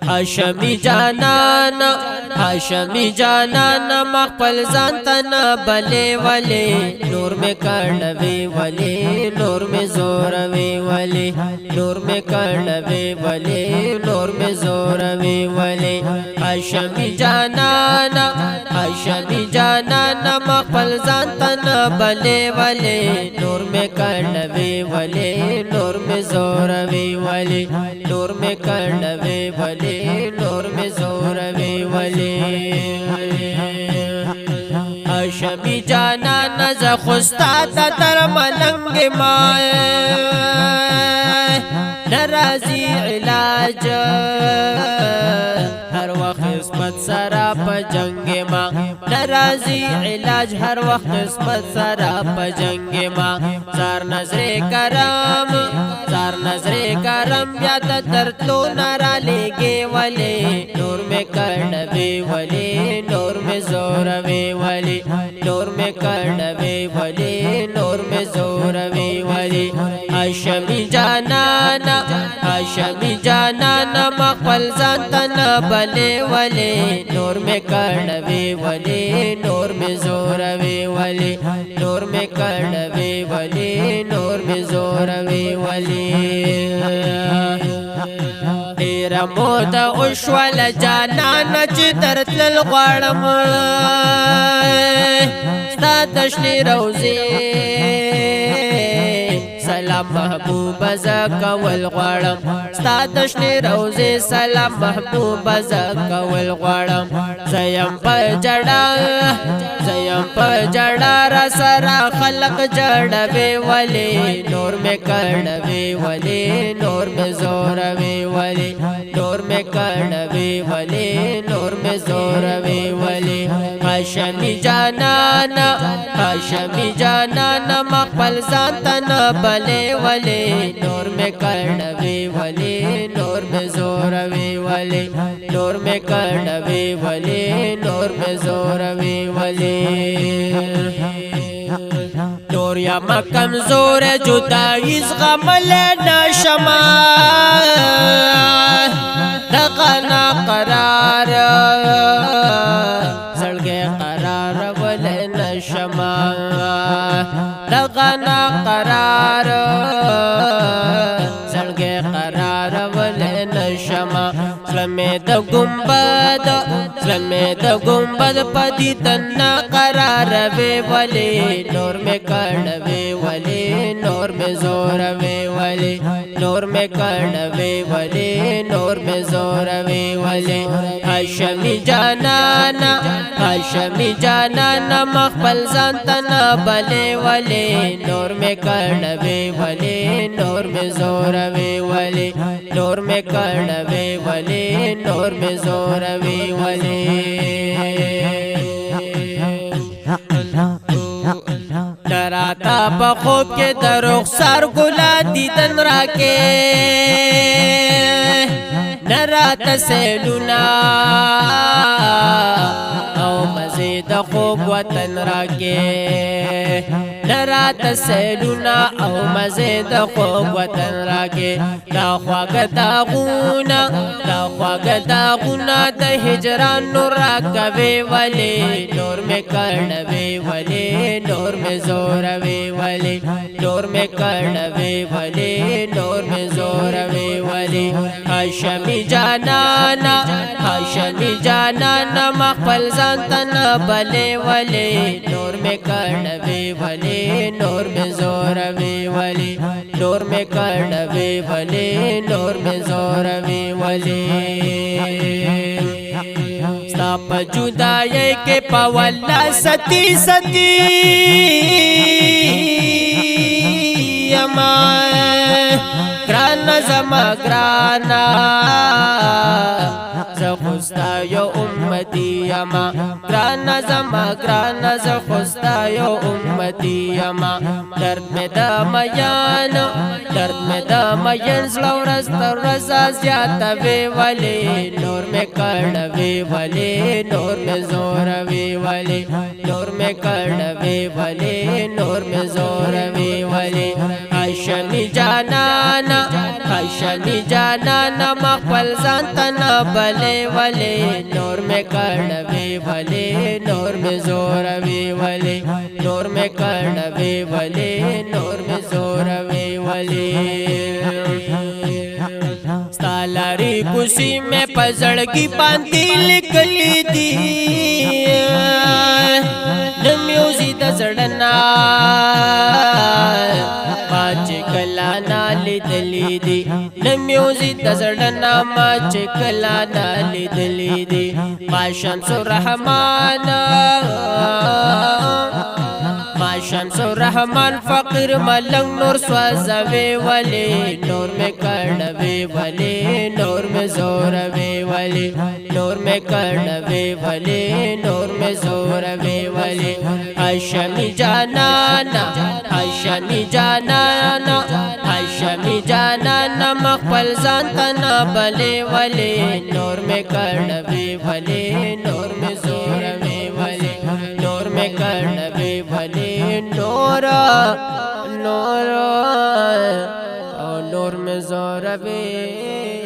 هاشمی جانان، هاشمی جانان، مخپل ځان تنه بلې ولې، نور مې کړوي ولې، نور مې زوروي ولې، نور مې کړوي ولې، نور مې زوروي ولې. هاشمی جانان، هاشمی جانان، مخپل ځان تنه بلې ولې، نور مې کړوي ولې، نور مې زوروي ولې، نور مې کړوي ولې، نور می زوروي ولې. هاشمی جانان، ز خوستا د در ملنګ ما ناراضي علاج، هر وخت قسمت سره په جنگ ما ناراضي علاج، هر وخت قسمت سره په جنگ ما. زار نظر کرم، زار نظر کرم، بیا د درتلو نارا لګي ولې، نور مې کړوي ولې، نور مې زوروي ولې، نور مې کړوي ولې، نور مې زوروي ولې. هاشمی جانان، هاشمی جانان، مخپل ځان تنه بلې ولې، نور مې کړوي ولې، نور مې زوروي ولې، نور مې کړوي ولې، نور مې زوروي ولې. ډیر مود اوشول جانان چې درتل غواړم ستا د شنې روزي سلام، محبوب ز کول غواړم ستا د شنې روزي سلام، محبوب ز کول غواړم. زیم په جړا، زیم په جړا، را سره خلق جړوي ولې، نور مې کړوي ولې، نور مې زوروي ولې، نور مې کړوي ولې، نور مې زوروي ولې. هاشمی جانان، هاشمی جانان، مخپل ځان تنه بلې ولې، نور مې کړوي ولې، نور مې زوروي ولې، نور مې کړوي ولې، نور مې زوروي ولې. نور یا کمزور جدائی زغمل نشما، دغه نا قرار زړګي قرار ول نشما، دغه نا قرار زړګي قرار ول نشما. زلمه د ګمبد، زلمه د ګمبد پدی تن قرار وی ولې، نور مې کړوي ولې، نور مې زوروي ولې، نور مې کړوي ولې، نور مې زوروي ولې. هاشمی جانان، هاشمی جانان، مخپل ځان تنه بلې ولې، نور مې کړوي ولې، نور مې زوروي ولې، نور مې کړوي ولې، نور مې زوروي ولې. نراتا په خوب کې د رخسار ګلا دیدن راکې، نراتا سیلونا او مزید خوب وطن راکې، نراته سیلونا او مزید خوب وطن راکې. دا خواږه داغونه، دا خواږه داغونه د هجران نور راکوي ولې، نور مې کړوي ولې، نور مې زوروي ولې، نور مې کړوي ولې، نور مې زوروي ولې. هاشمی جانان، هاشمی جانان، مخپل ځان تنه بلې ولې، نور مې کړوي ولې، نور مې زوروي ولې، نور مې کړوي ولې، نور مې زوروي ولې. ستا په جدای کې په ولا ستی ستی یما، ګران زما ګرانا، زه خوستا یو امتی یما، ګران زما ګران، زه خوستا یو امتی یما. درد مې د میان، درد مې د میان زړه ورځ تر ورځ زیاتوي ولې، نور مې کړوي ولې، نور مې زوروي ولې، نور مې کړوي ولې، نور مې زوروي ولې. هاشمی جانانا، هاشمی جانانا، مخپل ځان تنا بلې ولې، نور مې کړوي ولې، نور مې زوروي ولې، نور مې کړوي ولې، نور مې زوروي ولې. ستالاری کوسی مې پزړګي باندې لیکلې دي، د میوزي د زړنا ما چې کلا نا لیدلې دي، د میوزي د زړنا ما چې کلا نا لیدلې دي. ما شمس الرحمن، ما شمس الرحمن فقیر ملنګ نور سوزوي ولی، نور مې کړوي ولی، نور مې زوروي ولی، نور مې کړوي ولی، نور مې زوروي ولی. هاشمی جانانا، هاشمی جانانا، هاشمی جانانا، مخپل ځان تنا بلې ولی، نور مې کړوي ولی، نور مې زوروي ولی، نور مې کړوي ولی، نور نور او نور مې زوروي.